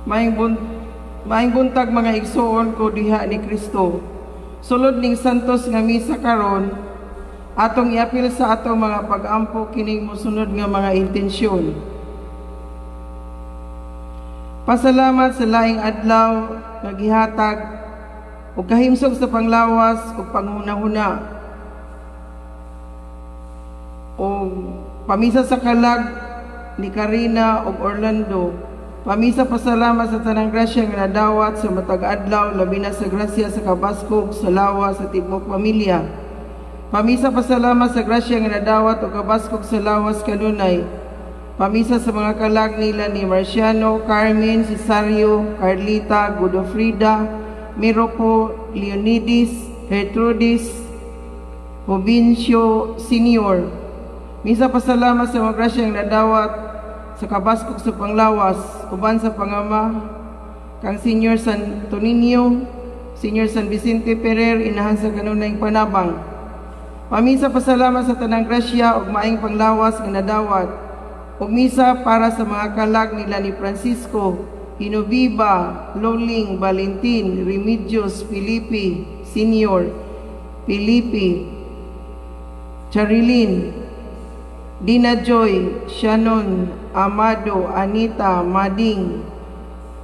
Maayong buntag, mga igsuon ko diha ni Kristo. Sulod ning santos nga misa karon, atong iapil sa atong mga pag-ampo kining mosunod nga mga intensyon. Pasalamat sa laing adlaw nga gihatag ug kahimsog sa panglawas ug panghunahuna. O pamisa sa kalag ni Karina ug Orlando. Pamisa pasalamat sa tanang grasya nga nadawat sa matag adlaw, labi na sa grasya sa kabaskog sa lawas sa tibuok pamilya. Pamisa pasalamat sa grasya nga nadawat ug kabaskog sa lawas kanunay. Pamisa sa mga kalag nila ni Marciano, Carmen, Cesario, Carlita, Godofrida, Miropo, Leonidis, Gertrudis, Jovencio Senior. Misa pasalamat sa mga grasya nga nadawat sa kabaskog sa panglawas, uban sa pangama, kang Senior Santo Niño, Senior San Vicente Ferrer, inahan sa kanunayng panabang. Pamisa pasalamat sa tanang grasya ug maayong panglawas nga nadawat. Ug misa para sa mga kalag nila ni Francisco, Hinobiba, Loling, Valentin, Remedios, Felipe, Senior, Felipe, Charilyn, Dina Joy, Shannon, Amado, Anita, Mading,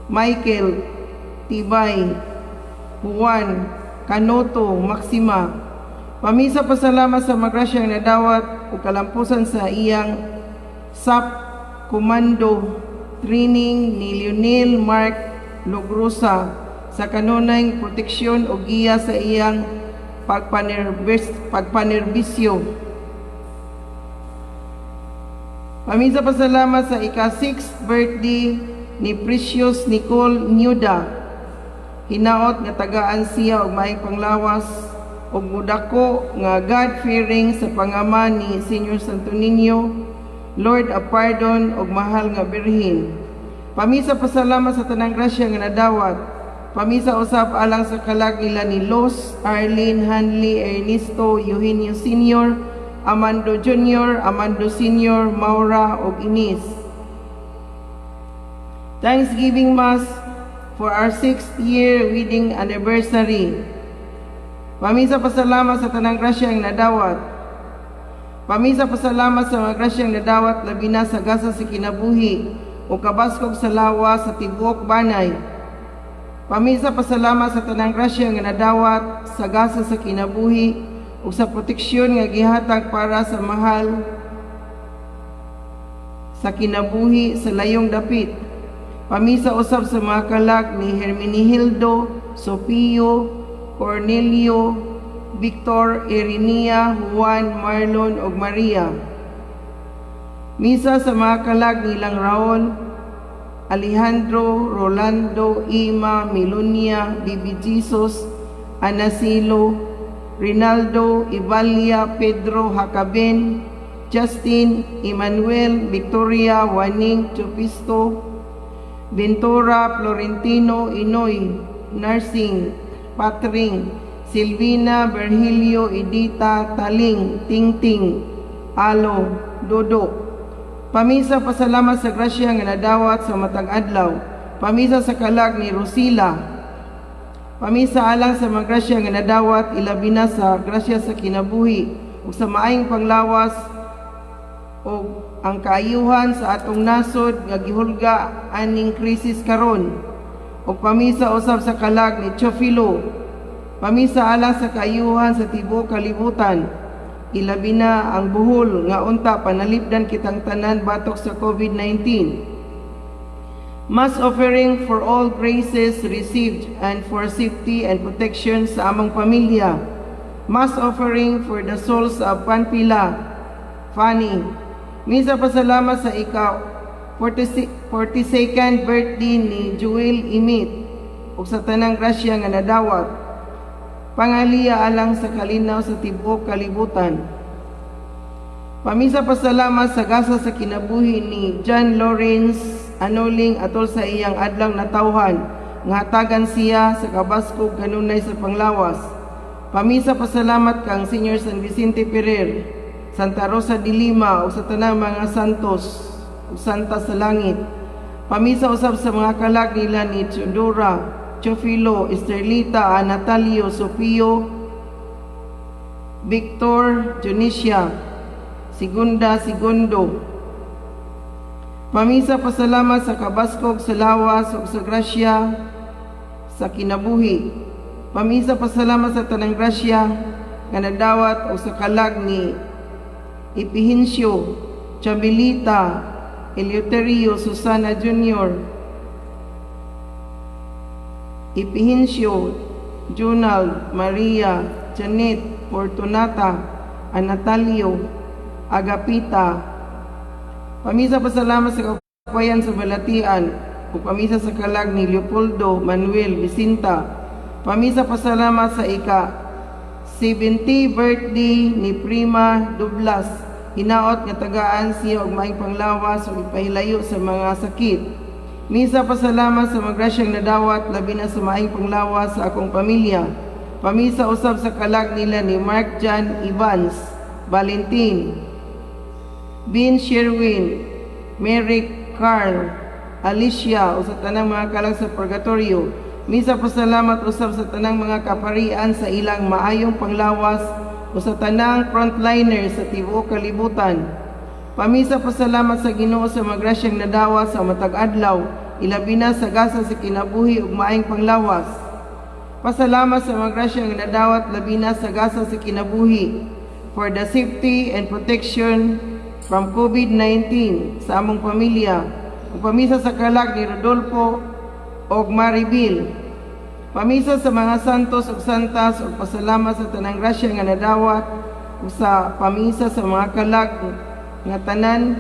Michael, Tibay, Juan, Canoto, Maxima. Pamisa pasalamat sa mga grasyang nadawat ug kalampusan sa iyang SAP Commando training ni Lionel Mark Logrosa, sa kanunayng proteksyon ug giya sa iyang pagpanerbisyo. Pamisa pasalamat sa ika-6th birthday ni Precious Nicole Nuda. Hinaot nga tagaan siya og maayong panglawas ug mudako nga God-fearing sa pangama ni Senior Santo Niño, Lord of Pardon ug mahal nga Birhen. Pamisa pasalamat sa tanang grasya nga nadawat. Pamisa usab alang sa kalag nila ni Los, Arlene, Hanley, Ernesto, Eugenio Sr., Amando Jr., Amando Sr., Maura ug Ines. Thanksgiving Mass for our sixth year wedding anniversary. Pamisa pasalamat sa tanang grasyang nadawat. Pamisa pasalamat sa mga grasyang nadawat, labi na sa gasa sa kinabuhi o kabaskog sa lawas sa tibuok banay. Pamisa pasalamat sa tanang grasya nga nadawat sa gasa sa kinabuhi ug sa proteksyon nga gihatag para sa mahal sa kinabuhi sa layong dapit. Pamisa usab sa mga kalag ni Herminihildo, Sofio, Cornelio, Victor, Irenia, Juan, Marlon ug Maria. Misa sa mga kalag nilang Raul, Alejandro, Rolando, Ima, Melonia, Bibi Jesus, Anasilo, Rinaldo, Ivalia, Pedro, Hacaben, Justin, Emmanuel, Victoria, Waning, Chupisto, Ventura, Florentino, Inoy, Nursing, Patring, Silvina, Virgilio, Edita, Taling, Tingting, Alo, Dodo. Pamisa pasalamat sa grasya nga nadawat sa matag adlaw. Pamisa sa kalag ni Rosila. Pamisa alang sa mga grasya nga nadawat, ilabi na sa grasya sa kinabuhi ug sa maayong panglawas ug ang kaayuhan sa atong nasod nga gihulga aning krisis karon. Ug pamisa usab sa kalag ni Chofilo. Pamisa alang sa kaayuhan sa tibuok kalibutan, ilabi na ang buhol nga unta panalipdan kitang tanan batok sa COVID-19. Mass offering for all graces received and for safety and protection sa among pamilya. Mass offering for the souls of Panpila, Fanny. Misa pasalamat sa ika 42nd birthday ni Joel Imit ug sa tanang grasya nga nadawat. Pangaliya alang sa kalinaw sa tibuok kalibutan. Pamisa pasalamat sa gasa sa kinabuhi ni John Lawrence Anoling atol sa iyang adlaw natawhan, nga hatagan siya sa kabaskog kanunay sa panglawas. Pamisa pasalamat kang Senior San Vicente Ferrer, Santa Rosa de Lima ug sa tanang mga santos ug santa sa langit. Pamisa usab sa mga kalag nila ni Teodora, Chofilo, Esterlita, Anatalio, Sofio, Victor, Junisia, Segunda, Segundo. Pamisa pasalamat sa kabaskog sa lawas ug sa grasya sa kinabuhi. Pamisa pasalamat sa tanang grasya nga nadawat o sa kalag ni Ipihincio, Chabilita, Eleuterio, Susana Jr., Ipihincio, Junald, Maria, Janet, Fortunata, Anatalio, Agapita. Pamisa pasalamat sa kapayan sa balatian ug pamisa sa kalag ni Leopoldo Manuel Vicinta. Pamisa pasalamat sa ika 70 birthday ni Prima Dublas. Hinaot nga tagaan siya og maayong panglawas ug ipahilayo sa mga sakit. Misa pasalamat sa mga grasyang nadawat, labi na sa maayong panglawas sa akong pamilya. Pamisa usab sa kalag nila ni Mark John Evans, Valentin, Bin Sherwin, Merrick Carl, Alicia, o sa tanang mga kalag sa purgatorio. Misa pasalamat usab sa tanang mga kaparian sa ilang maayong panglawas o sa tanang frontliners sa tibuok kalibutan. Pamisa pasalamat sa Ginoo sa mga grasyang nadawat sa matag adlaw, ilabi na sa gasa sa kinabuhi ug maayong panglawas. Pasalamat sa mga grasyang nadawat, labi na sa gasa sa kinabuhi, for the safety and protection from COVID-19 sa among pamilya. Ug pamisa sa kalag ni Rodolfo og Maribel. Pamisa sa mga santos ug santas ug pasalamat sa tanang grasya nga nadawat ug sa pamisa sa mga kalag nga tanan.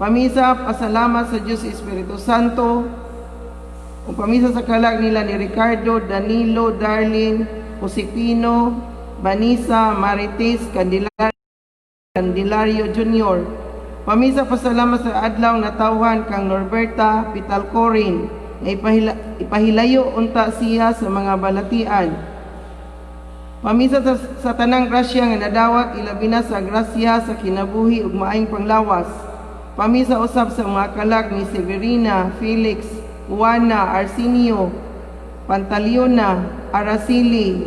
Pamisa pasalamat sa Diyos Espiritu Santo ug pamisa sa kalag nila ni Ricardo, Danilo, Darlene, Josepino, Vanessa, Marites, Candelario Jr. Pamisa pasalamat sa adlaw natawhan kang Norberta Pitalcorin nga ipahilayo unta siya sa mga balatian. Pamisa sa tanang grasya nga nadawat, ilabi na sa grasya sa kinabuhi ug maayong panglawas. Pamisa usab sa mga kalag ni Severina, Felix, Juana, Arsenio, Pantaleona, Araceli,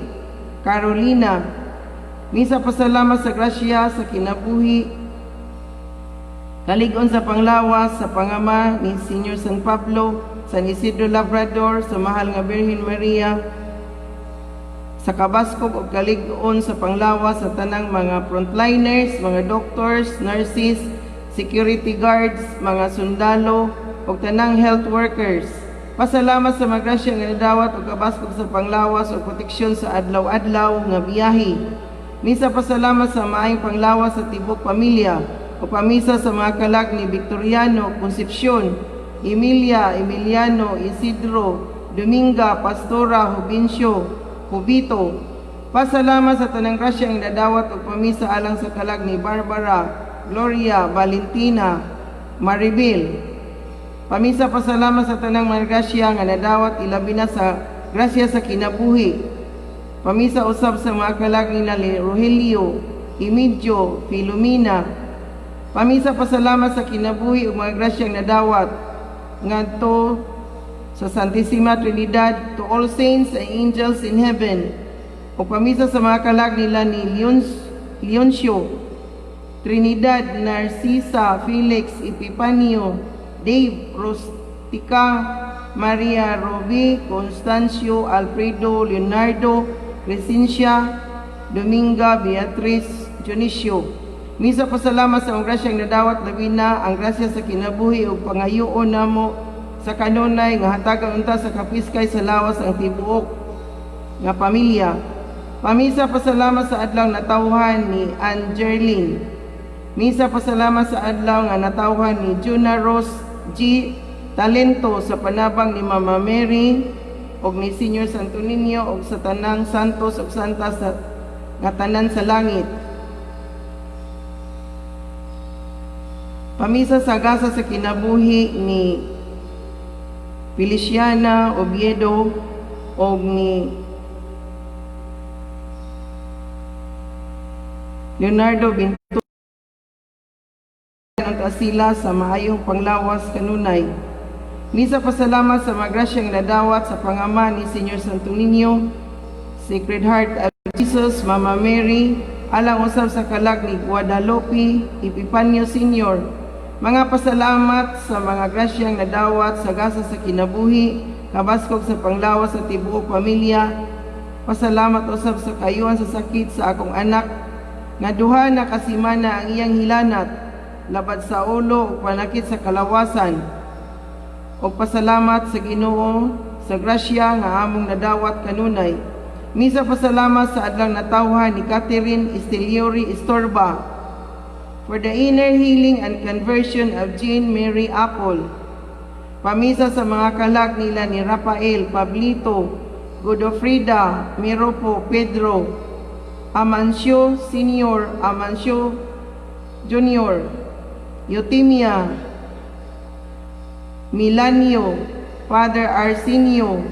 Carolina. Misa pasalamat sa grasya sa kinabuhi, kalig-on sa panglawas sa pangama ni Senior San Pablo, San Isidro Labrador, sa mahal nga Birhen Maria, sa kabaskog ug kalig-on sa panglawas sa tanang mga frontliners, mga doctors, nurses, security guards, mga sundalo, ug tanang health workers. Pasalamat sa mga grasya nga nadawat ug kabaskog sa panglawas ug proteksyon sa adlaw-adlaw nga biyahe. Misa pasalamat sa maayong panglawas sa tibok pamilya ug pamisa sa mga kalag ni Victoriano, Concepcion, Emilia, Emiliano, Isidro, Dominga, Pastora, Jubencio, Jubito. Pasalamat sa tanang grasya ang nadawat ug pamisa alang sa kalag ni Barbara, Gloria, Valentina, Maribel. Pamisa pasalamat sa tanang mga grasya nga nadawat, ilabi na sa grasya sa kinabuhi. Pamisa usab sa mga kalag ni Rogelio, Emilio, Filomena. Pamisa pasalamat sa kinabuhi ug mga grasyang nadawat ngadto sa Santissima Trinidad, to all saints and angels in heaven. O pamisa sa mga kalag nila ni Leoncio, Trinidad, Narcisa, Felix, Epifanio, Dave, Rostica, Maria Roby, Constancio, Alfredo, Leonardo, Crescencia, Dominga, Beatriz, Dionisio. Misa pasalamat sa ang grasyang nadawat, labi na ang grasya sa kinabuhi, ug pangayoon namo sa kanunay nga hatagan unta sa kapiskay sa lawas ang tibuok nga pamilya. Pamisa pasalamat sa adlaw natawhan ni Angelin. Misa pasalamat sa adlaw nga natawhan ni Juna Rose G. Talento sa panabang ni Mama Mary og ni Senior Santo Niño og sa tanang santos ug santa sa nga tanan sa langit. Pamisa sa gasa sa kinabuhi ni Feliciana Oviedo og ni Leonardo Ventura. Hatagan unta sila sa maayong panglawas kanunay. Misa pasalamat sa mga grasyang nadawat sa pangama ni Señor Santo Niño, Sacred Heart of Jesus, Mama Mary, alang usab sa kalag ni Guadalupe Epifanio Senior. Mga pasalamat sa mga grasyang nadawat sa gasa sa kinabuhi, kabaskog sa panglawas sa tibuok pamilya. Pasalamat usab sa kayuhan sa sakit sa akong anak nga 2 na kasimana ang iyang hilanat, labad sa ulo ug panakit sa kalawasan. O pasalamat sa Ginoo sa grasya nga among nadawat kanunay. Misa pasalamat sa adlang natawhan ni Catherine Esteliori Estorba, for the inner healing and conversion of Jean Mary Apple. Pamisa sa mga kalag nila ni Rafael, Pablito, Godofrida, Miropo, Pedro, Amancio Senior, Amancio Junior, Eutimia, Milanio, Father Arsenio,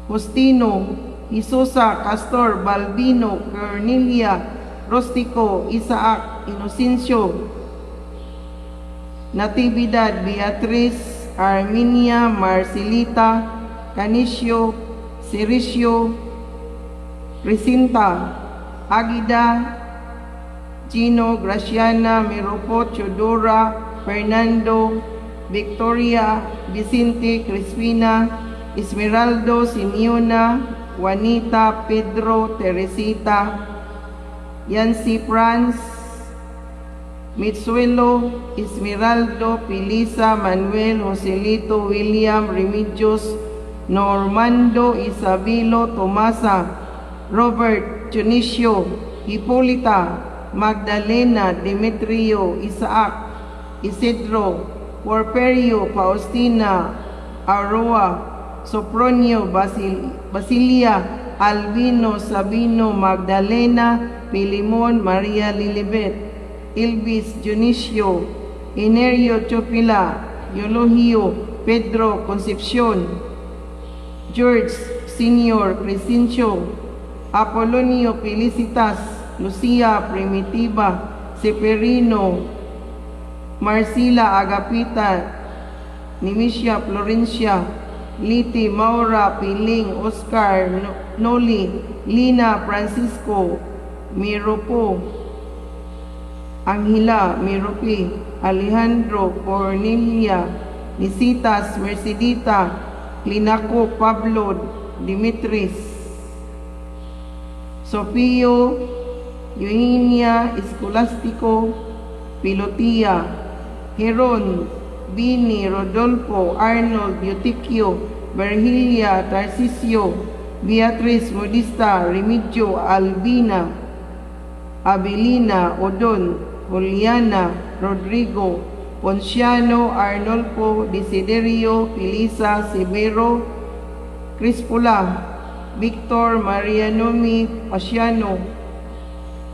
Justino, Jesusa, Castor, Balbino, Cornelia, Rustico, Isaac, Inocencio, Natividad, Beatriz, Arminia, Marcelita, Canicio, Ciricio, Recinta, Agida, Gino, Graciana, Miropo, Chodora, Fernando, Victoria, Vicente, Crispina, Esmeraldo, Simeona, Juanita, Pedro, Teresita, Yancy Franz, Mitsuelo, Esmeraldo, Pilisa, Manuel, Joselito, William, Remedios, Normando, Isabelo, Tomasa, Robert, Junicio, Hipolita, Magdalena, Demetrio, Isaac, Isidro, Porferio, Faustina, Aroa, Sopronio, Basilia, Albino, Sabino, Magdalena, Pilimon, Maria Lilibet, Elvis, Dionisio, Enerio Chopila, Eulogio, Pedro, Concepcion, George Senior, Crescencio, Apolonio, Felicitas, Lucia, Primitiva, Seferino, Marcila, Agapita, Nimicia, Florencia, Liti, Maura, Piling, Oscar, Noli, Lina, Francisco, Miropo, Angela, Miropi, Alejandro, Cornelia, Nisitas, Mercedita, Linaco, Pablo, Dimitris, Sofio, Eugenia, Escolastico, Pilotia, Heron, Bini, Rodolfo, Arnold, Eutiquio, Virgilia, Tarcisio, Beatriz, Modista, Remigio, Albina, Abilina, Odon, Juliana, Rodrigo, Ponciano, Arnolfo, Desiderio, Felisa, Severo, Crispula, Victor, Marianomi, Pasiano,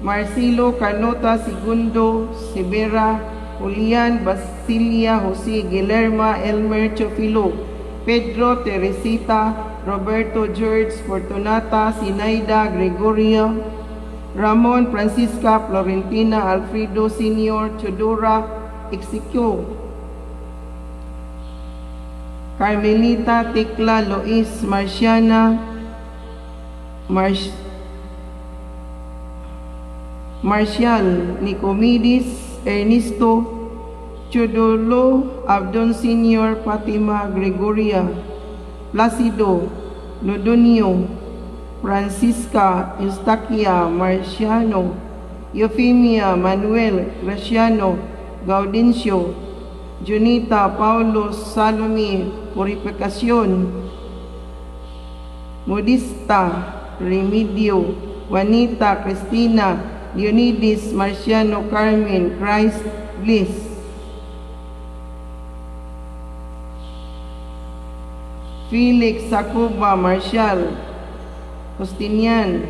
Marcelo, Carlota, Segundo, Severa, Julian, Basilia, Jose, Guillerma, Elmer, Chofilo, Pedro, Teresita, Roberto, George, Fortunata, Sinaida, Gregorio, Ramon, Francisca, Florentina, Alfredo, Senior, Chodora, Exicio, Carmelita, Tecla, Lois, Marciana, Marcial, Nicomedes, Ernesto, Chodolo, Abdon Senior, Fatima, Gregoria, Placido, Lodonio, Francisca, Eustaquia, Marciano, Euphemia, Manuel, Graciano, Gaudencio, Junita, Paulo, Salome, Purificacion, Modista, Remedio, Juanita, Cristina, Leonides, Marciano, Carmen, Christ, Bliss. Felix, Sacuba, Marcial, Justinian,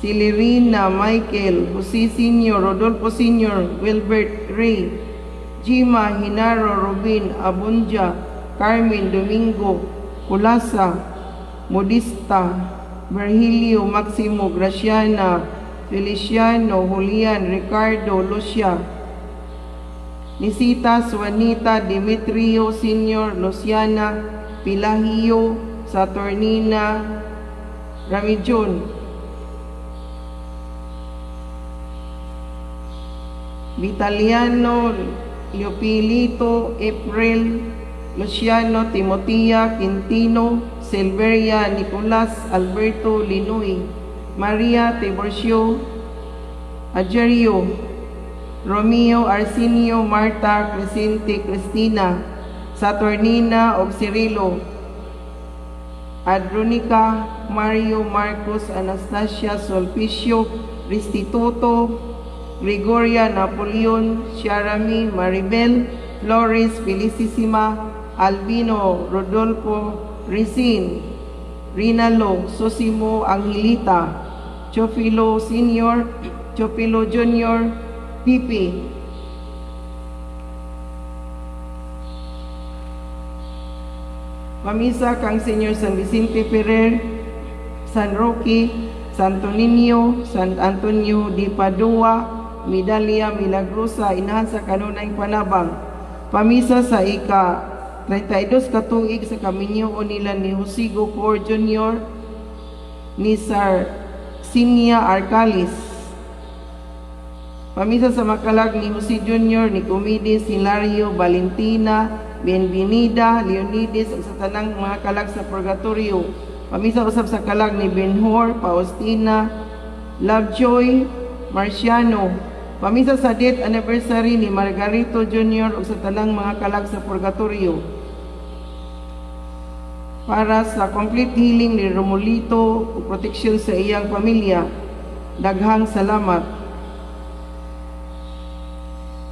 Silirina, Michael, Jose Senior, Rodolfo Senior, Wilbert Ray, Gima, Hinaro, Robin, Abunja, Carmen, Domingo, Kulasa, Modista, Virgilio, Maximo, Graciana, Feliciano, Julian, Ricardo, Lucia, Nisitas, Juanita, Demetrio, Senior, Luciana, Pilahio, Saturnina, Ramijun, Vitaliano, Leopilito, April, Luciano, Timotea, Quintino, Silveria, Nicolas, Alberto, Linoy, Maria, Tiburcio, Agerio, Romeo, Arsenio, Marta, Crescente, Cristina, Saturnina, og Cirilo, Adronica, Mario, Marcos, Anastasia, Sulpicio, Restituto, Gregoria, Napoleon, Sharami, Maribel, Flores, Felicissima, Albino, Rodolfo, Ricin, Rinalo, Sosimo, Angelita, Chofilo Senior, Chofilo Junior, Pipi. Pamisa kang Senyor San Vicente Ferrer, San Roque, Santo Niño, San Antonio de Padua, Medalya Milagrosa, inahan sa kanunay panabang. Pamisa sa ika 32 katuig sa kaminyo nila ni Jose Gocor Jr., ni Sir Sinia Arcalis. Pamisa sa makalag ni Jose Jr., ni Comides, Hilario, Valentina, Bienvenida, Leonides, ug sa tanang mga kalag sa Purgatorio. Pamisa usab sa kalag ni Benhor, Faustina, Lovejoy, Marciano. Pamisa sa death anniversary ni Margarito Jr. ug sa tanang mga kalag sa Purgatorio. Para sa complete healing ni Romulito ug protection sa iyang pamilya. Daghang salamat.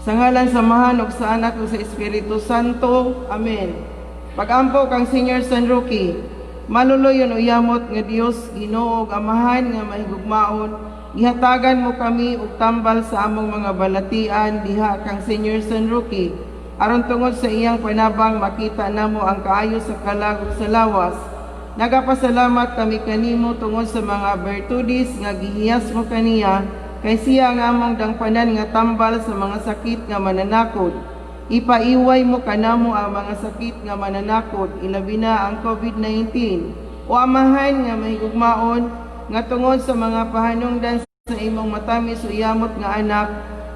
Sa ngalan sa Amahan ug sa Anak ug sa Espiritu Santo. Amen. Pagampo kang Senior San Roque, maluloyon o yamot nga Dios, Ginoo ug Amahan nga mahigugmaon, gihatagan mo kami og tambal sa among mga balatian diha kang Senior San Roque, aron tungod sa iyang panabang makita namo ang kaayo sa kalag ug sa lawas. Nagapasalamat kami kanimo tungod sa mga bertudes nga gihiyas mo kaniya, kay siya ang among dangpanan nga tambal sa mga sakit nga mananakod. Ipaiway mo kanamo ang mga sakit nga mananakod, ilabi na ang COVID-19. O Amahan nga mahigugmaon, nga tungod sa mga pahanungdan sa imong matamis o yamot nga anak,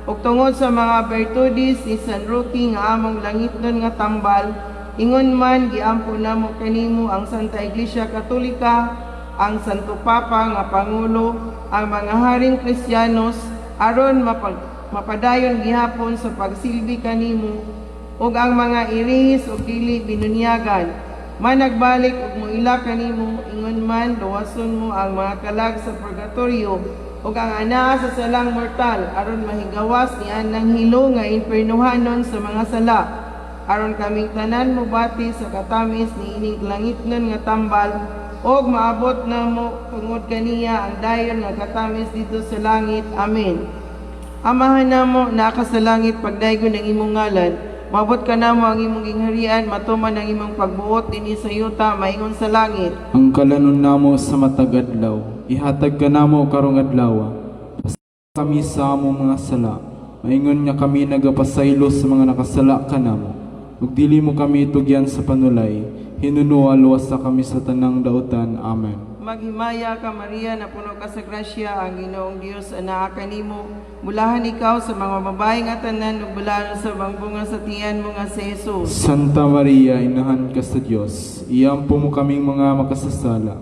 ug tungod sa mga bertudes ni San Roque nga among langitnon nga tambal, ingon man giampo namo kanimo ang Santa Iglesia Katolika, ang Santo Papa nga Pangulo, ang mga haring Kristiyanos, aron mapadayon gihapon sa pagsilbi kanimo, ug ang mga irihis ug dili binunyagan, managbalik ug moila kanimo, ingon man luwason mo ang mga kalag sa purgatorio ug ang anaa sa salang mortal, aron mahigawas ni anang hilo nga impernuhanon sa mga sala, aron kaming tanan mobati sa katamis ni ining langitnon nga tambal, og maabot namo tungod kaniya ang dayon nga katamis dito sa langit. Amen. Amahan namo naa ka sa langit, pagdaygon ang imong ngalan. Maabot ka namo ang imong gingharian, matuman ang imong pagbuot dinhi sa yuta maingon sa langit. Ang kalanon namo sa matag adlaw, ihatag kanamo karong adlaw. Pasayloa kami sa among mga sala, maingon nga kami nagapasaylo sa mga nakasala kanamo. Ug dili mo kami tugyan sa panulay, hinunoa luwasa kami sa tanang dautan. Amen. Maghimaya ka, Maria, napuno ka sa grasya, ang Ginoong Dios anaa kanimo. Bulahan ikaw sa mga babae nga tanan ug bulahan sa bunga sa tiyan mo nga si Jesus. Santa Maria, inahan ka sa Dios, iampo mo kaming mga makasasala,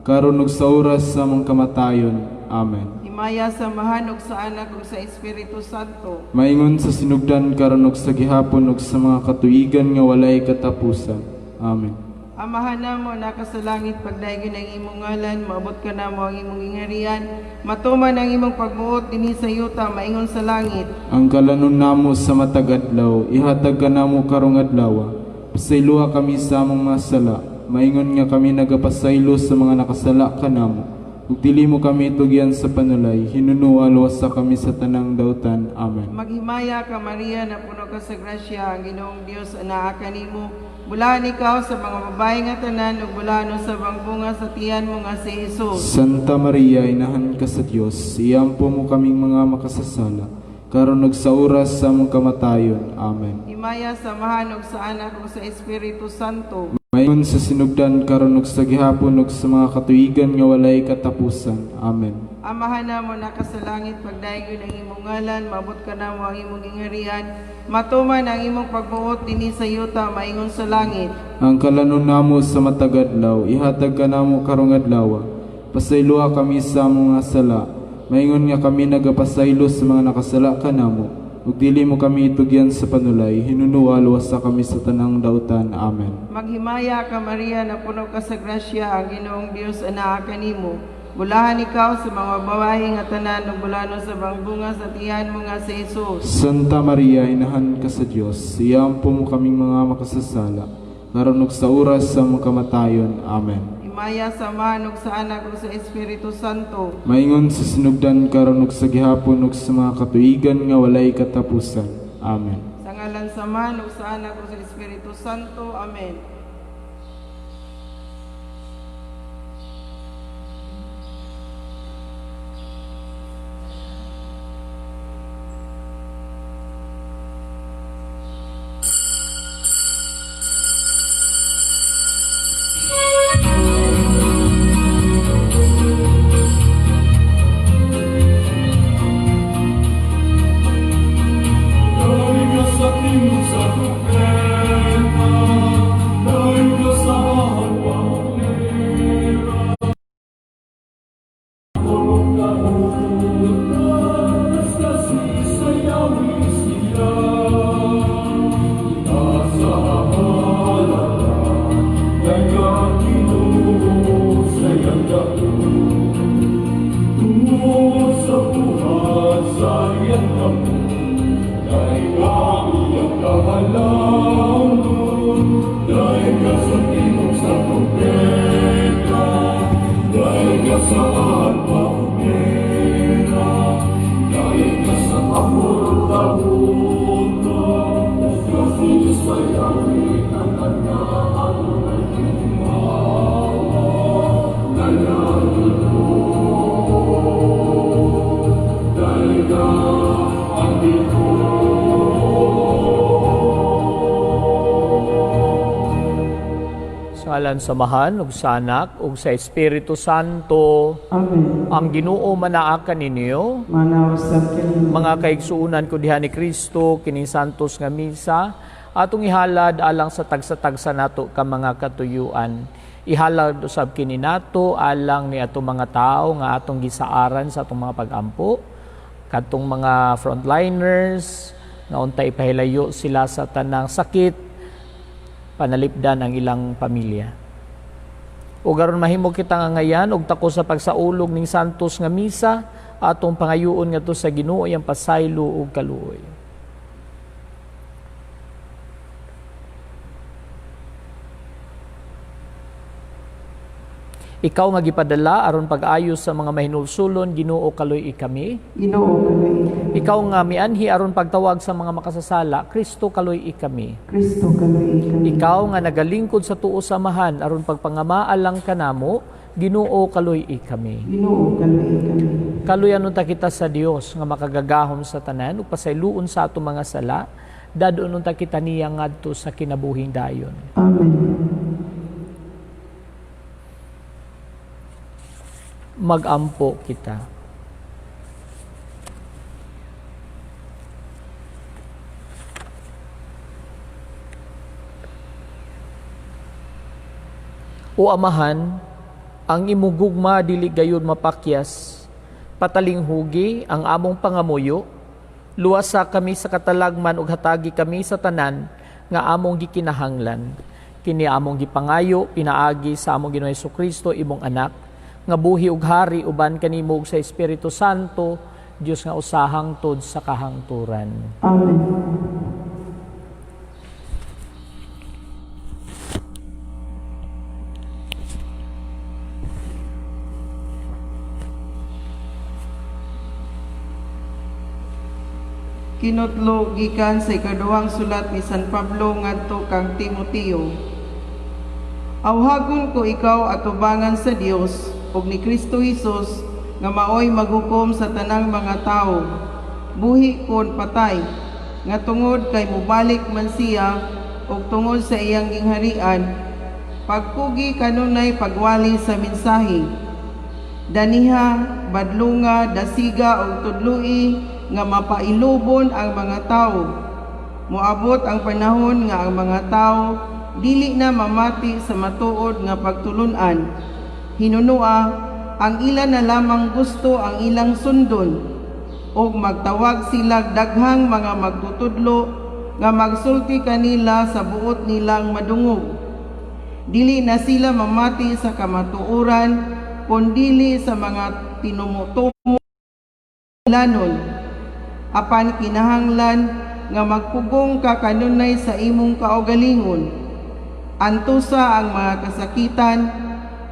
karon ug sa oras sa among kamatayon. Amen. Himaya sa Amahan ug sa Anak ug sa Espiritu Santo. Maingon sa sinugdan karon ug sa gihapon ug sa mga katuigan nga walay katapusan. Amen. Amahan namo naa ka sa langit, pagdaygon ang imong ngalan, maabot ka namo ang imong gingharian, matuman ang imong pagbuot dinhi sa yuta maingon sa langit. Ang kalanon namo sa matag adlaw, ihatag kanamo karong adlaw. Pasayloa kami sa among mga sala, maingon nga kami nagapasaylo sa mga nakasala kanamo. Ug dili mo kami tugyan sa panulay, hinunoa luwasa kami sa tanang dautan. Amen. Maghimaya ka, Maria, napuno ka sa grasya, ang Ginoong Dios anaa kanimo. Bulahan ikaw sa mga babae nga tanan ug bulahan usab ang bunga sa tiyan mo nga si Jesus. Santa Maria, inahan ka sa Dios, iampo mo kaming mga makasasala, karon ug sa oras sa among kamatayon. Amen. Himaya sa Amahan ug sa Anak ug sa Espiritu Santo. Maingon sa sinugdan karon ug sa gihapon ug sa mga katuigan nga walay katapusan. Amen. Amahan namo naka sa langit, pagdayon ang imong ngalan, maabot ka namo ang imong gingharian, matuman ang imong pagbuot dinhi sa yuta maingon sa langit. Ang kalanon namo sa matag adlaw, ihatag ka namo karong adlaw. Pasayloa kami sa among mga sala, maingon nga kami nagapasaylo sa mga nakasala kanamo. Ug dili mo kami itugyan sa panulay, hinunuwa luwasa kami sa tanang dautan. Amen. Maghimaya ka Maria, napuno ka sa grasya, ang Ginoong Dios anaa kanimo. Bulahan ikaw sa mga babae nga tanan ug bulahan usab ang bunga sa tiyan mo nga si Jesus. Santa Maria, inahan ka sa Dios, iampo mo kaming mga makasasala, karon ug sa oras sa among kamatayon. Amen. Himaya sa Amahan ug sa Anak ug sa Espiritu Santo. Maingon sa sinugdan karon ug sa gihapon ug sa mga katuigan nga walay katapusan. Amen. Sa ngalan sa Amahan ug sa Anak ug sa Espiritu Santo. Amen. Dai sa timog sa propeta, dai sa harpanera. Sa harpanera, dai ka sa amor-tabuto, kasi sayawi ang Sa ngalan sa Amahan, ug sa Anak, ug sa Espiritu Santo. Amen. Ang Ginoo manaa kaninyo. Manausap kanimo. Mga kaigsuonan ko diha ni Kristo kining santos nga misa atong ihalad alang sa tagsa-tagsa nato ka mga katuyuan. Ihalad usab kini nato alang ni atong mga tawo nga atong gisaaran sa atong mga pagampo, kadtong mga frontliners nga unta ipahilayo sila sa tanang sakit, panalipdan ang ilang pamilya. Ug aron mahimo kita nga ngayan og tako sa pagsaulog ning santos nga misa, atong pangayuon ngadto sa Ginoo iyang pasaylo ug kaluoy. Ikaw nga gipadala aron pag-ayos sa mga mahinulsulon, Ginoo, kaluy-i kami. Ginoo, kaluy-i kami. Ikaw nga mianhi aron pagtawag sa mga makasasala, Kristo, kaluy-i kami. Kristo, kaluy-i kami. Ikaw nga nagalingkod sa tuo sa Amahan aron pagpangamaalang kanamo, Ginoo, kaluy-i kami. Ginoo, kaluy-i kami. Kaluyan unta kita sa Dios nga makagagahom sa tanan ug pasayloon sa atong mga sala, dadon unta kita niya ngadto sa kinabuhing dayon. Amen. Magampo kita. O Amahan, ang imong gugma dili gayud mapakyas. Patalinghugi ang among pangamuyo. Luwasa kami sa katalagman ug hatagi kami sa tanan nga among gikinahanglan. Kini among gipangayo pinaagi sa among Ginoong Kristo, imong anak, nga buhi ug hari uban kanimo ug sa Espiritu Santo, Dios nga usahang tud sa kahangturan. Amen. Kinutlo gikan sa ikaduhang sulat ni San Pablo ngadto kang Timoteo. Awhagon ko ikaw atubangan sa Dios ug ni Kristo Hesus nga maoy maghukom sa tanang mga tawo, buhi kon patay, nga tungod kay mobalik man siya ug tungod sa iyang gingharian, pagkugi kanunay pagwali sa mensahe. Daniha, badlunga, dasiga ug tudloi nga mapailubon ang mga tawo. Moabot ang panahon nga ang mga tawo dili na mamati sa matuod nga pagtulun-an. Hinunua, ang ila na lamang gusto ang ilang sundon, ug magtawag sila daghang mga magtutudlo nga magsulti kanila sa buot nilang madungog. Dili na sila mamati sa kamatuoran, kundili sa mga tinumutumo lanon. Apan kinahanglan nga magpugong ka kanunay sa imong kaugalingon. Antusa ang mga kasakitan,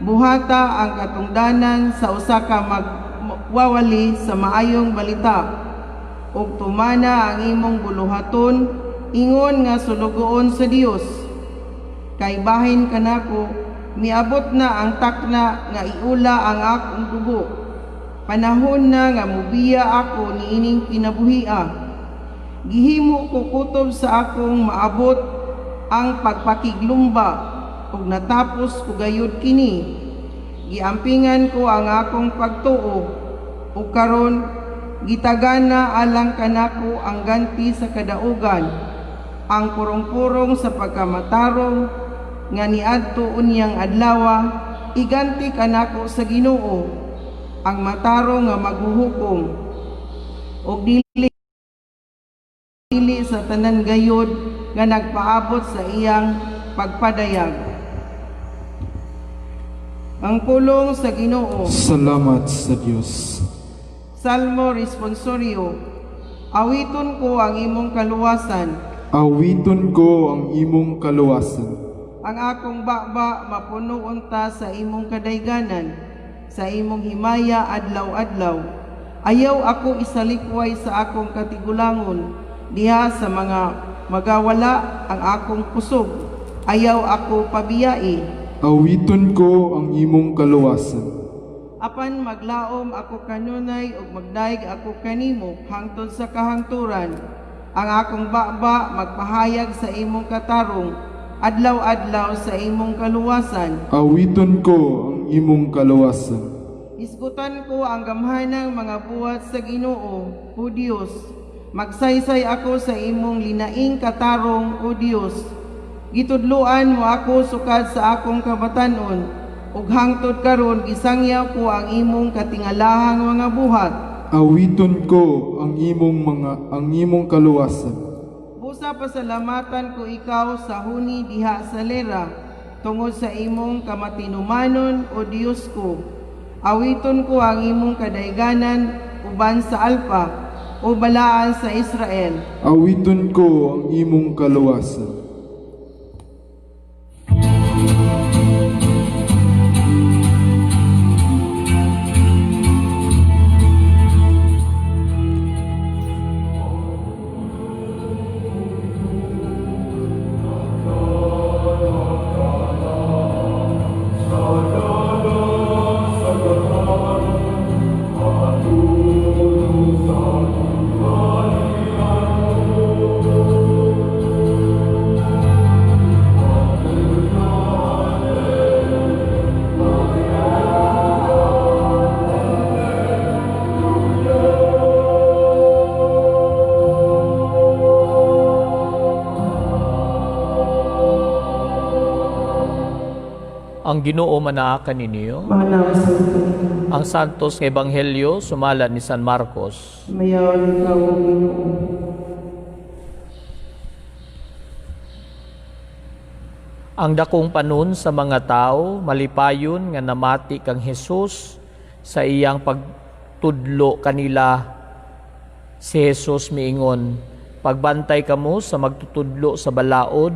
buhata ang katungdanan sa usa ka magwawali sa maayong balita, ug tumana ang imong buluhaton ingon nga sulugoon sa Dios. Kay bahin kanako, miabot na ang takna nga iula ang akong dugo. Panahon na nga mubiya ako niining kinabuhia. Gihimo ko kutob sa akong maabot ang pagpakiglumba ug natapos ko gayud kini. Giampingan ko ang akong pagtuo ug karon gitagana alang kanako ang ganti sa kadaugan, ang purong-purong sa pagkamatarong nga niadto unyang adlawa iganti kanako sa Ginoo, ang matarong nga maghuhukom, ug dili sa tanan gayod nga nagpaabot sa iyang pagpadayag. Ang pulong sa Ginoo. Salamat sa Dios. Salmo Responsorio. Awiton ko ang imong kaluwasan. Awiton ko ang imong kaluwasan. Ang akong baba mapuno unta sa imong kadayganan, sa imong himaya adlaw-adlaw. Ayaw ako isalikway sa akong katigulangon, diha sa mga magawala ang akong kusog. Ayaw ako pabiyai. Awiton ko ang imong kaluwasan. Apan maglaom ako kanunay ug magdayeg ako kanimo hangtod sa kahangturan. Ang akong baba magpahayag sa imong katarong, adlaw-adlaw sa imong kaluwasan. Awiton ko ang imong kaluwasan. Hisgutan ko ang gamhanang mga buhat sa Ginoo, O Dios. Magsaysay ako sa imong linaing katarong, O Dios. Gitudloan mo ako sukad sa akong kabatanon, ug hangtod karon gisangyaw ko ang imong katingalahang mga buhat. Awiton ko ang imong kaluwasan. Busa pasalamatan ko ikaw sa huni diha sa lera, tungod sa imong kamatinumanon, O Dios ko. Awiton ko ang imong kadayganan uban sa Alpa, o balaan sa Israel. Awiton ko ang imong kaluwasan. Ang Ginoo manaa kaninyo. Mahanaw sa Ang Santos nga Ebanghelyo sumala ni San Marcos. Mayaon ikaw, O Ginoo. Ang dakong panon sa mga tao malipayon nga namati kang Hesus sa iyang pagtudlo kanila. Si Hesus miingon, pagbantay kamo sa magtutudlo sa balaod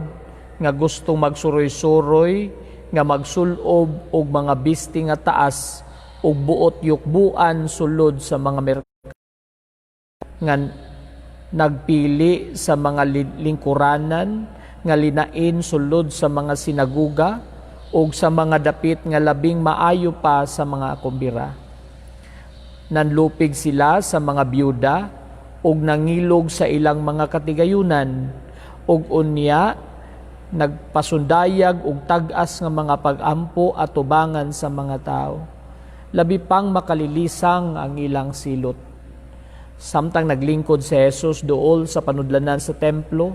nga gustong magsuroy-suroy, nga magsulob og mga bisti nga taas ug buot yukbuan sulod sa mga merkado nga Nagpili sa mga lingkuranan nga linain sulod sa mga sinaguga ug sa mga dapit nga labing maayo pa sa mga kumbira. Nanlupig sila sa mga byuda ug nangilog sa ilang mga katigayunan, ug unya nagpasundayag og tag-as nga mga pag-ampo atubangan sa mga tao. Labi pang makalilisang ang ilang silot. Samtang naglingkod si Jesus duol sa panudlanan sa templo,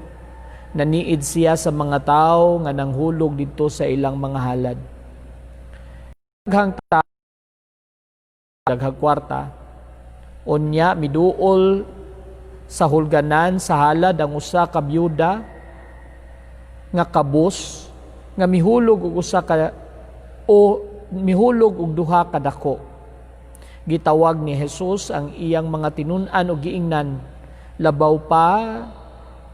naniid siya sa mga tao nga nanghulog didto sa ilang mga halad. Daghang tao, daghang kwarta. Unya miduol sa hulganan sa halad ang usa ka byuda nga kabus nga mihulog og usa ka o mihulog og duha ka dako. Gitawag ni Jesus ang iyang mga tinun-an og giingnan, "Labaw pa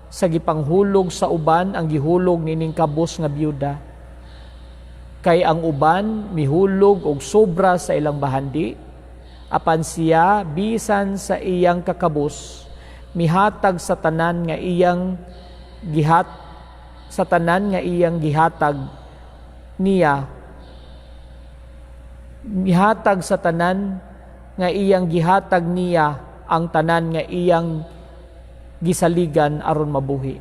sa gipanghulog sa uban ang gihulog nining kabus nga byuda. Kay ang uban mihulog og sobra sa ilang bahandi, apan siya, bisan sa iyang kakabus, mihatag sa tanan nga iyang gihatag niya, mihatag sa tanan nga iyang gihatag niya ang tanan nga iyang gisaligan aron mabuhi."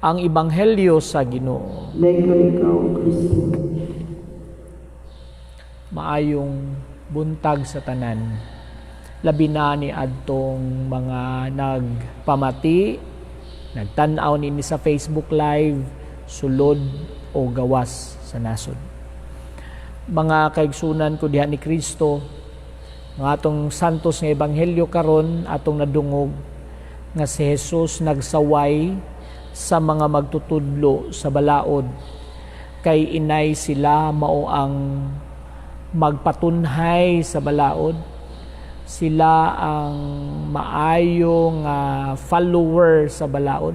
Ang Ebanghelyo sa Ginoo. Dayon ikaw, Kristo. Maayong buntag sa tanan. Labi na ni adtong mga nagpamati, nagtan-aw nini sa Facebook Live, sulod o gawas sa nasod. Mga kaigsunan ko diha ni Kristo, ang atong santos nga ebanghelyo karon, atong nadungog nga si Jesus nagsaway sa mga magtutudlo sa balaod kay inay sila mao ang magpatunhay sa balaod, sila ang maayo nga follower sa balaod,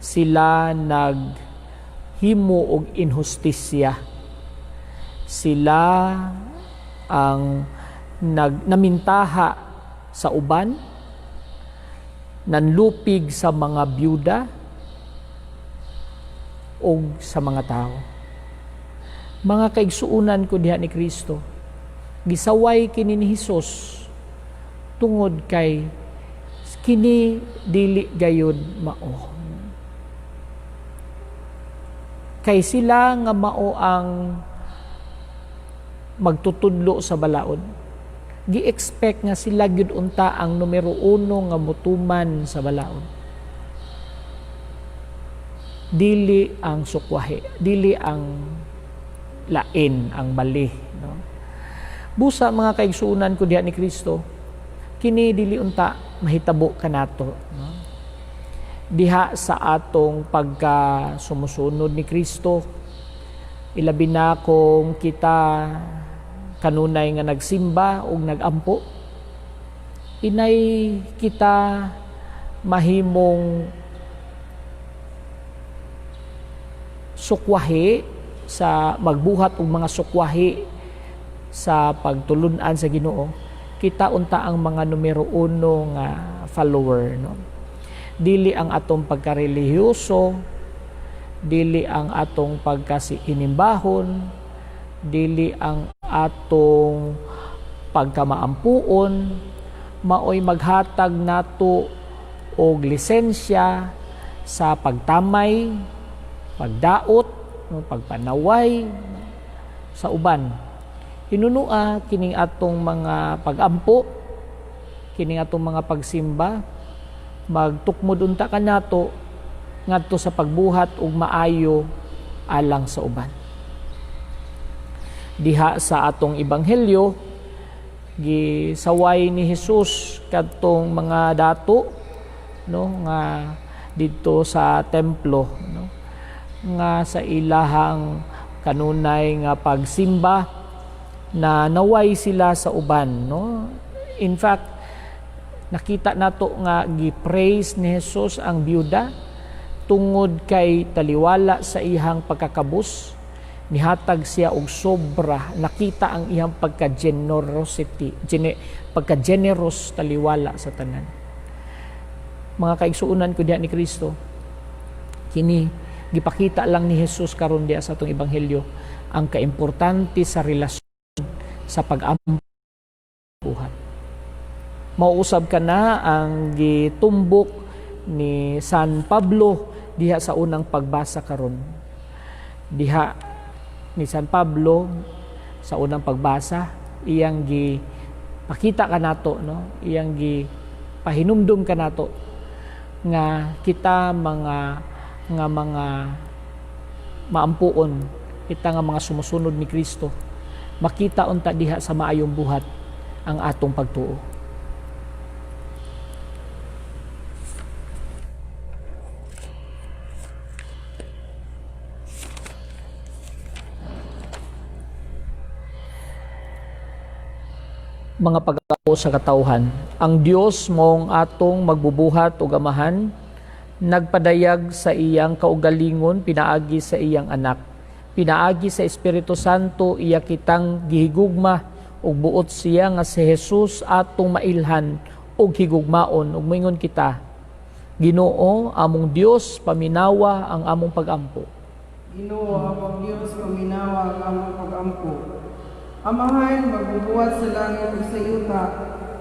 sila naghimo og inhustisya, sila ang namintaha sa uban, nanlupig sa mga byuda o sa mga tao. Mga kaigsuunan ko diha ni Kristo, gisaway kini ni Hesus tungod kay kini dili gayud mao. Kay sila nga mao ang magtutudlo sa balaod, gi-expect nga sila gyud unta ang numero uno nga mutuman sa balaod. Dili ang sukwahi, dili ang lain, ang mali, no? Busa, mga kaigsuunan ko diha ni Kristo, kini dili unta mahitabo kanato, no? Diha sa atong pagka sumusunod ni Kristo, ilabi na kung kita kanunay nga nagsimba o nagampo, inay kita mahimong sukwahi sa magbuhat og mga sukwahi sa pagtulun-an sa Ginoo. Kita unta ang mga numero uno nga follower, no? Dili ang atong pagkarelihiyoso, dili ang atong pagkasiinimbahon, dili ang atong pagkamaampuon maoy maghatag nato og lisensya sa pagtamay, pagdaot, no, pagpanaway sa uban. Hinunua kining atong mga pagampo, kining atong mga pagsimba, magtukmod unta kanato ngadto sa pagbuhat og maayo alang sa uban. Diha sa atong ebanghelyo, gisaway ni Jesus kadtong mga dato, no, nga didto sa templo, no, nga sa ilahang kanunay nga pagsimba na naway sila sa uban, no? In fact, nakita nato nga gi-praise ni Jesus ang byuda tungod kay taliwala sa iyang pagkakabus, nihatag siya og sobra. Nakita ang iyang pagka-generosity, pagka-generous taliwala sa tanan. Mga kaigsuonan ko diha ni Kristo, kini gipakita lang ni Jesus karon diha sa atong ebanghelyo ang kaimportante sa relasyon sa pag-ampuhan. Mauusab ka na ang gitumbok ni San Pablo diha sa unang pagbasa karon. Diha ni San Pablo sa unang pagbasa, iyang gipakita kanato, no, iyang gipahinumdum kanato nga kita mga nga mga maampuon, kita nga mga sumusunod ni Kristo, makita unta diha sa maayong buhat ang atong pagtuo. Mga pag-apo sa katawhan, ang Dios mong atong magbubuhat ug Amahan, nagpadayag sa iyang kaugalingon pinaagi sa iyang anak. Pinaagi sa Espiritu Santo, iya kitang gihigugma ug buot siya nga si Jesus atong mailhan ug higugmaon ug moingon kita, Ginoo, among Dios, paminawa ang among pagampo. Ginoo, among Dios, paminawa ang among pagampo. Amahan, magbubuhat sa langit ug sa yuta,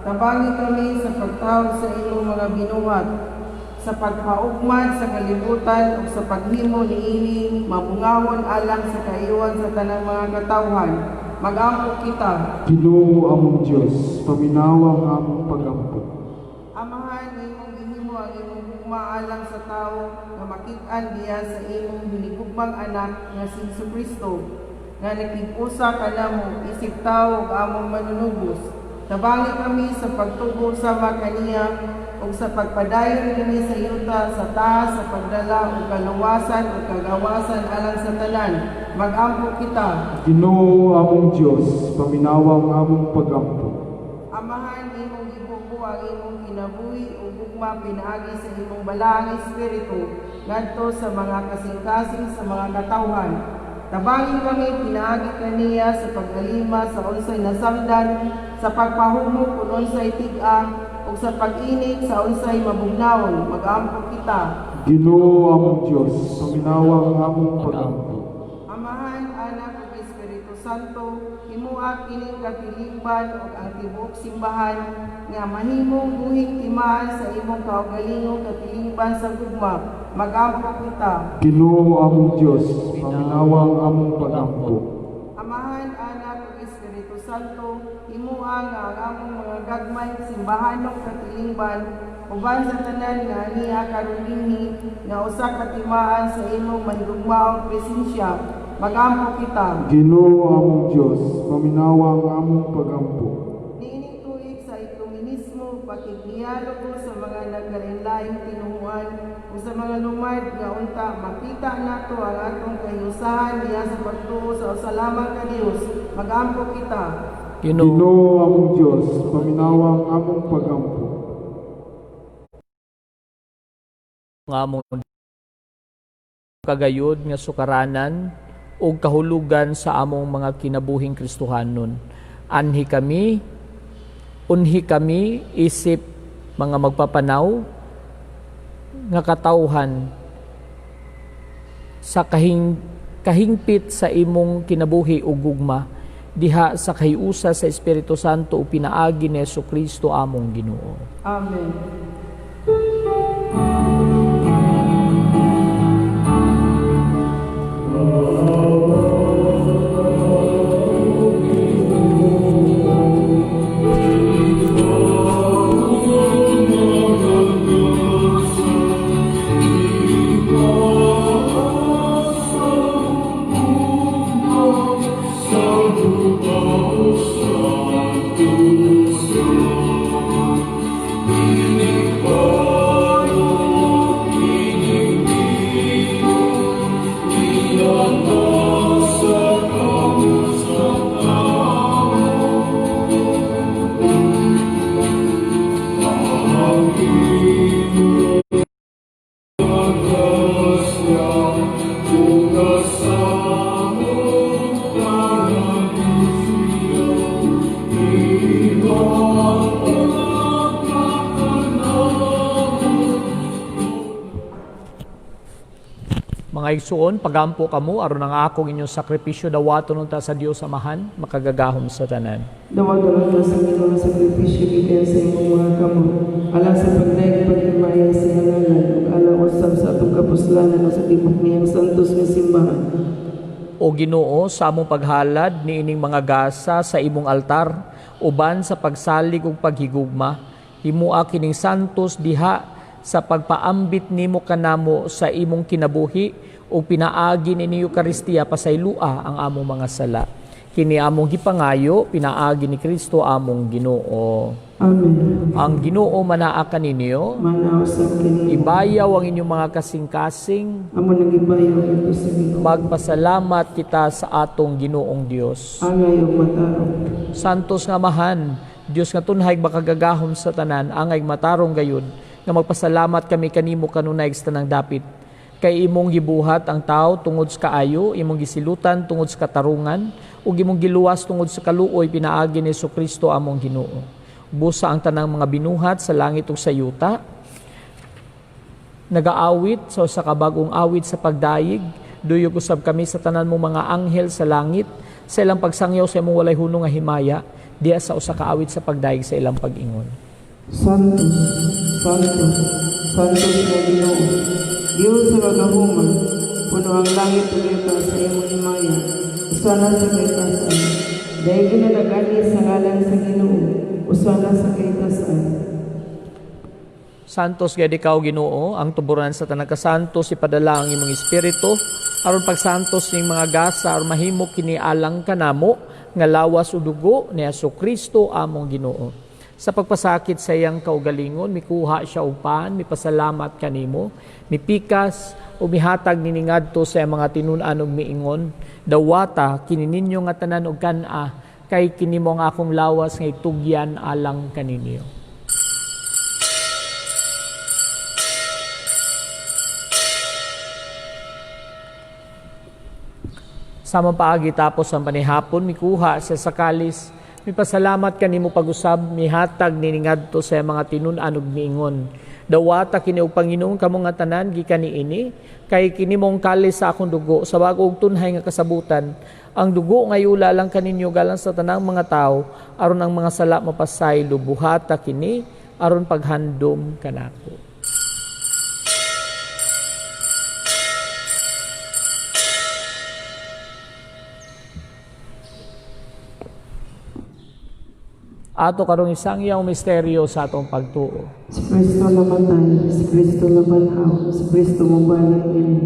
tabangi kami sa pagtawag sa imong mga binuhat, sa pagpaugmad sa kalibutan ug sa paghimo niini mabungawon alang sa kaiwan sa tanang mga katawhan. Magampo kita. Ginoo, among Dios, paminawa ang among pagampo. Amahan, imong gihimo ang imong gugma alang sa tawo nga makit-an diha sa imong hinigugmang anak nga si Hesukristo nga nakig-usa kanamo isip tawo ug among manunubos. Tabangi kami sa pagtubo sama kaniya ug sa pagpadayon kini sa yuta sa taas sa pagdala og kaluwasan ug kagawasan alang sa tanan. Magampo kita. Ginoo, among Dios, paminawa ang among pagampo. Amahan, imong gibubo ang imong kinabuhi ug gugma pinaagi sa imong balaang espiritu ngadto sa mga kasing-kasing sa mga katawhan. Tabangi kami pinaagi kaniya sa pag-alima sa unsay nasamdan, sa pagpahumok kun unsay tig-a ug sa pag-init sa unsay mabugnawon. Magampo kita. Ginoo, among Dios, paminawa ang among pagampo. Amahan, Anak ug Espiritu Santo, himua kining katilingban ug ang tibuok simbahan nga mahimong buhing timaan sa imong kaugalingong katilingban sa gugma. Magampo kita. Ginoo, among Dios, paminawa ang among pagampo. Amahan, Anak ug Espiritu Santo, himua nga ang among mga gagmay simbahanong katilingban uban sa tanan nga niya karon dinhi nga usa ka timaan sa imong mahigugmaong presensya. Magampo kita. Ginoo, among Dios, paminawa ang among pagampo. Niining tuig sa ekumenismo, pakigdialogo sa mga nagkalainlaing tinuhuan o sa mga lumad nga unta makita nato ang atong kahiusahan diha sa pagtuo sa usa lamang ka Dios. Magampo kita. Ginoo, Ginoo, among Dios, paminawa ang among pagampo. Nga among kagayod nga sukaranan ug kahulugan sa among mga kinabuhing Kristohanon. Anhi kami, unhi kami isip mga magpapanaw nga katawhan sa kahingpit sa imong kinabuhi ug gugma diha sa kahiusa sa Espiritu Santo ug pinaagi ni Hesukristo among Ginoo. Amen. Sa Mga igsuon, pagampo kamo aron ang akong inyong sakripisyo dawaton unta sa Dios Amahan, makagagahom sa tanan. Dawaton unta sa Ginoo ang sakripisyo gikan sa imong mga kamot, alang sa pagdayeg paghimaya sa iyang ngalan ug alang usab sa atong kapuslanan ug sa tibok niyang santos nga simbahan. O Ginoo, sa among paghalad niining mga gasa sa imong altar, uban sa pagsalig ug paghigugma, himua kining santos diha sa pagpaambit nimo kanamo sa imong kinabuhi ug pinaagi ni Eukaristiya pasaylua ang among mga sala. Kini among gipangayo pinaagi ni Kristo among Ginoo. Amen. Ang Ginoo manaa kaninyo, Manaw sa kini. ibayaw ang inyong mga kasing-kasing, Amo nang ibayaw ito sa Ginoo. magpasalamat kita sa atong Ginoong Dios. Angay ug matarong. Santos nga Amahan, Dios nga tunhay makagagahom sa tanan, angay matarong gayud, nga magpasalamat kami kanimo kanunay sa tanang dapit. Kay imong gibuhat ang tao tungod sa kaayo, imong gisilutan tungod sa katarungan, ug imong giluwas tungod sa kaluoy pinaagi ni Kristo among Ginoo. Busa ang tanang mga binuhat sa langit ug sa yuta, nagaawit sa usa ka bag-ong awit sa pagdayeg, duyog usab kami sa tanan mong mga anghel sa langit sa ilang pagsangyaw sa imong walay hunong nga himaya diha sa usa ka awit sa pagdayeg sa ilang pag-ingon. Santo, Santo, Santo nga Ginoo. Dios sa kagahuman, puno ang langit ug yuta sa imong himaya. Usana sa kahitasan. Dahil ginalagani sa ngalan sa Ginoo, usana sa kahitasan. Santos gayud ikaw Ginoo, ang tuburan sa tanang kasantos, ipadala ang imong espiritu aron pagsantos ning mga gasa aron mahimo kini alang kanamo nga lawas ug dugo ni Kristo among Ginoo. Sa pagpasakit sa iyang kaugalingon, mikuha siya og pan, mipasalamat kanimo, mipikas ug mihatag nini ngadto sa iyang mga tinun-an ug miingon, dawata kini ninyo nga tanan og kan-a, kay kini mo ang akong lawas nga itugyan alang kaninyo. Samang paagi tapos ang panihapon, mikuha siya sa kalis, mipasalamat kanimo pag-usab, mihatag niningadto sa mga tinun-an ug miingon. Dawata kini og Panginoon kamo nga tanan gikan niini, kay kini mong kalis sa akong dugo sa bag-ong tunhay nga kasabutan. Ang dugo nga yula lang kaninyo galang sa tanang mga tawo aron ang mga sala mapasaylo, buhata kini aron paghandom kanako. Ato karong isangyaw misteryo sa atong pagtuo. Si Kristo namatay, si Kristo nabanhaw, si Kristo mobalik ini.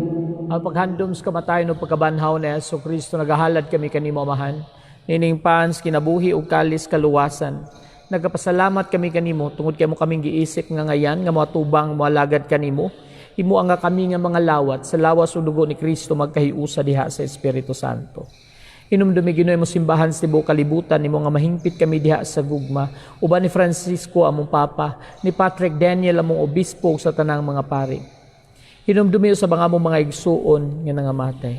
Ang paghandom sa kamatayon ug pagkabanhaw ni Hesus Kristo, nagahalad kami kanimo Amahan. Nining pans kinabuhi ug kalis kaluwasan. Nagapasalamat kami kanimo tungod kay mo kaming giisip nga ngayan nga moatubang moalagad kanimo. Himo nga kami nga mga lawat sa lawas ug dugo ni Kristo magkahiusa diha sa Espiritu Santo. Hinumdumi Ginoo mo simbahan sa tibuok kalibutan nimo nga mahingpit kami diha sa gugma. Uban ni Francisco among Papa, ni Patrick Daniel among obispo ug sa tanang mga pari. Hinumdumi sa mga among mga igsuon nga nangamatay.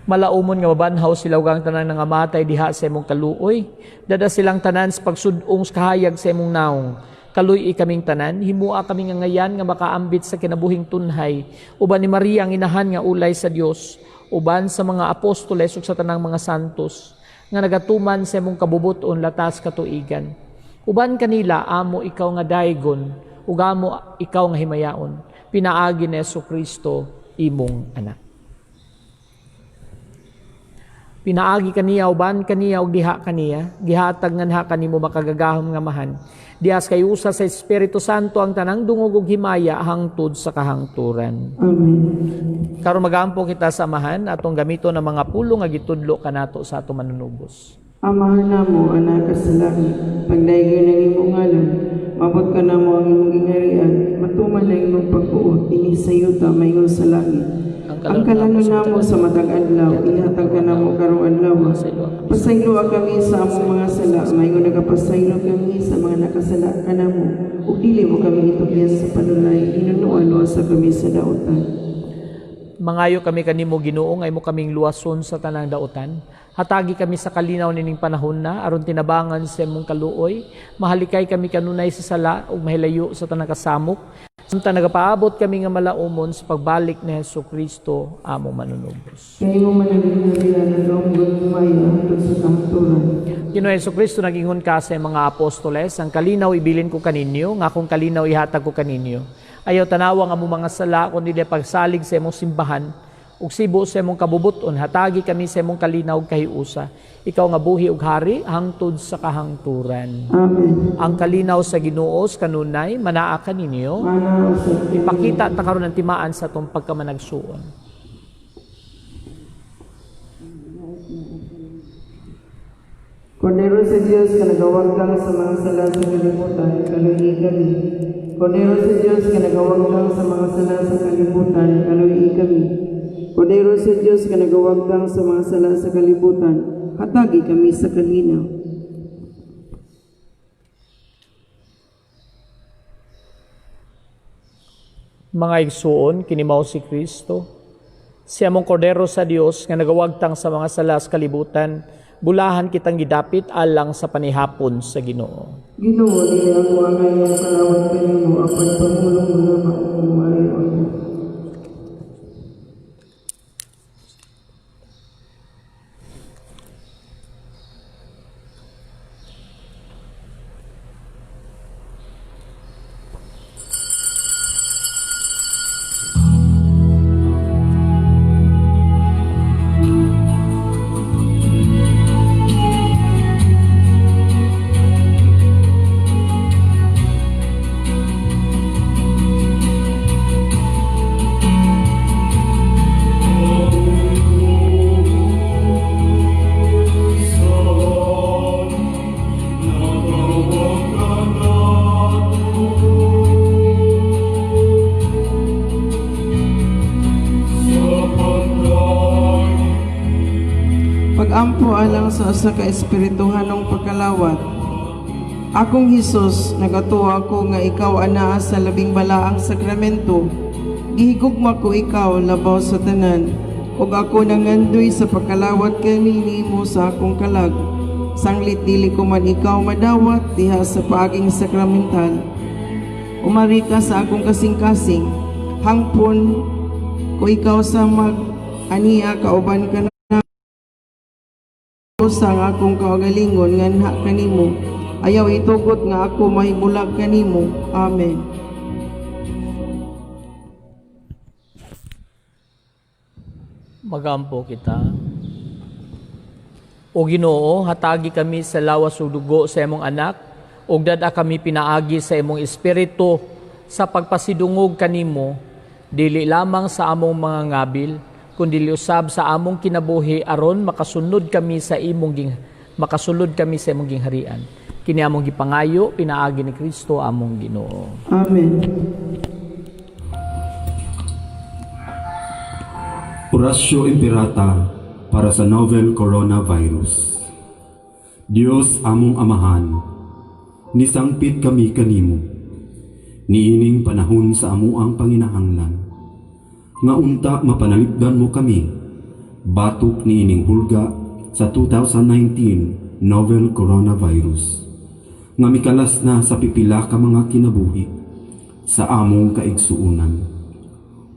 Malaumon nga mabanhaw sila ug ang tanan nangamatay diha sa imong kaluoy. Dada silang tanan sa pagsudong sa kahayag sa imong naong. Kaluy-i kaming tanan, himua kami nga ngayan nga makaambit sa kinabuhing tunhay. Uban ni Maria ang inahan nga ulay sa Dios, uban sa mga apostoles ug sa tanang mga santos nga nagatuman sa imong kabubuton latas katuigan. Uban kanila amo ikaw nga daygon ug amo ikaw nga himayaon. Pinaagi ni Kristo imong anak. Pinaagi kaniya uban kaniya ug diha kaniya, gihatag nganha kanimo makagagahom nga Amahan. Diha sa kayusa sa Espiritu Santo ang tanang dungog ug himaya hangtod sa kahangturan. Amen. Karon magampo kita sa Amahan atong gamiton ang mga pulong nga gitudlo kanato sa atong manunubos. Amahan namo, anak ka sa langit, pagdayeg ang imong ngalan, mabot ka namo ang imong gingharian, matuman ang imong pagbuot dinhi sa yuta maingon sa langit. Ang kalanon namo sa matag adlaw, ihatag ka namo karong adlaw. Pasayloa kami sa among mga sala, maingon nagapasaylo kami sa mga nakasala kanamo. Ug dili mo kami itugyan sa panulay, hinunuan sa kami sa dautan. Mangayo kami kanimo, Ginoo, nga imo kaming luwason sa tanang dautan. Hatagi kami sa kalinaw nining panahon na aron tinabangan sa imong kaluoy, mahalikay kami kanunay sa sala ug mahilayo sa tanang kasamok. Samtang nagapaabot kami nga malaumon sa pagbalik ni Hesus Kristo among manunubos. Kay imo man ang ginhabilan, ang gahom ug humayo hangtod sa kahangturan. Ginoo Hesus Kristo, nagingon ka sa mga apostoles, "Ang kalinaw ibilin ko kaninyo, nga akong kalinaw ihatag ko kaninyo. Ayaw tanawa ang among mga sala, kundi pagsalig sa imong simbahan, ug sibo sa imong kabubuton, hatagi kami sa imong kalinaw ug kahiusa. Ikaw nga buhi ug hari hangtod sa kahangturan." Amen. Ang kalinaw sa Ginoo kanunay manaa kaninyo. Mana usab kaniyo. Ipakita ta karon ang timaan sa atong pagkamanagsuon. Kordero sa Dios nga nagawagtang sa mga sala sa kalibutan, kaluoyi kami. Kordero sa Dios nga nagawagtang sa mga sala sa kalibutan, kaluoyi kami. Kordero sa Dios nga nagawagtang sa mga sala sa kalibutan, hatagi kami sa kalinaw. Mga igsuon, kini mao si Kristo. Siya among kordero sa Dios nga nagawagtang sa mga sala sa kalibutan, bulahan kitang gidapit alang sa panihapon sa Ginoo. Ginoo, dili ako angay nga mokalawat kanimo, apan pamulong mo lamang ug maayo ako. Pagampo alang sa usa ka espirituhanong pagkalawat. Akong Hesus, nagatuo ako nga ikaw anaa sa labing balaang sakramento. Gihigugma ko ikaw labaw sa tanan, ug ako nangandoy sa pagkalawat kani nimo sa akong kalag. Sanglit dili ko man ikaw madawat diha sa paaging sakramental. Umari ka sa akong kasing-kasing, hangpon ko ikaw sa mag aniya kauban ka na sa ang akong kaugalingon nganha kanimo. Ayaw itugot nga ako mahibulag kanimo. Amen. Magampo kita. O Ginoo, hatagi kami sa lawas ug dugo sa imong anak, ug dad-a kami pinaagi sa imong espiritu sa pagpasidungog kanimo, dili lamang sa among mga ngabil, kundi usab sa among kinabuhi aron makasulod kami sa imong gingharian. Kini among gipangayo pinaagi ni Kristo among Ginoo. Amen. Oratio Imperata para sa novel coronavirus. Dios among amahan, nisangpit kami kanimo. Niining panahon sa amuang panginahanglan. Nga unta mapanalipdan mo kami, batok niining hulga sa 2019 novel coronavirus. Nga mikalas na sa pipila ka mga kinabuhi sa among kaigsuunan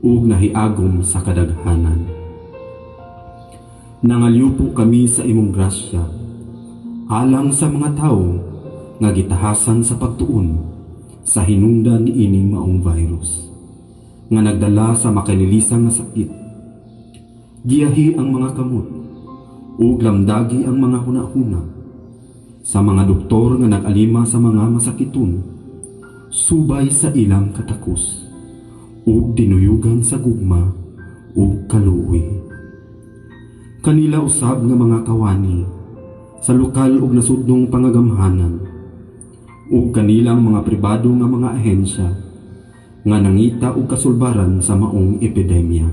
ug nahiagom sa kadaghanan. Nangalyupo kami sa imong grasya, alang sa mga tawo nga gitahasan sa pagtuon sa hinungdan niining maong virus, nga nagdala sa makalilisang nga sakit. Giyahi ang mga kamot, ug lamdagi ang mga hunahuna sa mga doktor nga nag-alima sa mga masakiton, subay sa ilang katakos, ug dinuyugan sa gugma ug kaluoy. Kanila usab nga mga kawani sa lokal ug nasudnong pangagamhanan ug kanilang mga pribado nga mga ahensya nga nangita og kasulbaran sa maong epidemya.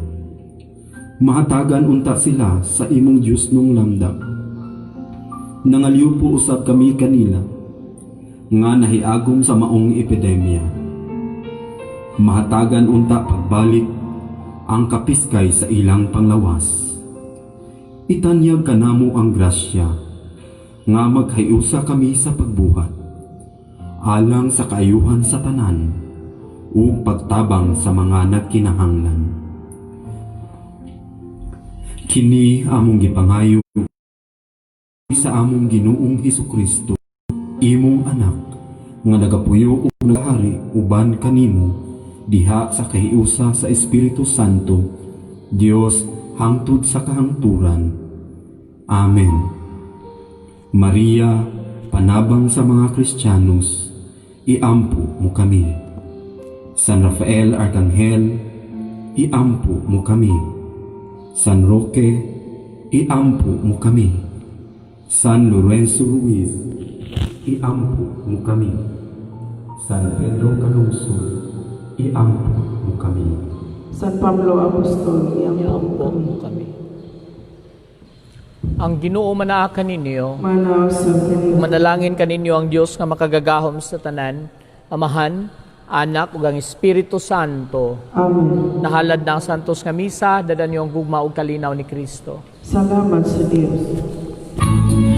Mahatagan unta sila sa imong Dios nung lamdap. Nangalyupo usab kami kanila nga nahiagom sa maong epidemya. Mahatagan unta pagbalik ang kapiskay sa ilang panglawas. Itanyag kanamo ang grasya nga maghiusa kami sa pagbuhat alang sa kaayuhan sa tanan ug pagtabang sa mga nagkinahanglan. Kini among gipangayo sa among Ginoong Hesukristo, imong Anak, nga nagapuyo ug nagahari uban kanimo diha sa kahiusa sa Espiritu Santo, Dios, hangtod sa kahangturan. Amen. Maria, panabang sa mga Kristiyanos, iampo mo kami. San Rafael Arkanghel, iampo mo kami. San Roque, iampo mo kami. San Lorenzo Ruiz, iampo mo kami. San Pedro Calungsod, iampo mo kami. San Pablo Apostol, iampo mo Iampo kami. mo kami. Ang Ginoo manaa kaninyo. Manaa usab kanimo. Manalangin kaninyo ang Dios nga makagagahom sa tanan, Amahan, Anak ug ang Espiritu Santo. Amen. Nahalad na ang santos nga misa, dada niyo ang gugma ug kalinaw ni Kristo. Salamat sa Dios.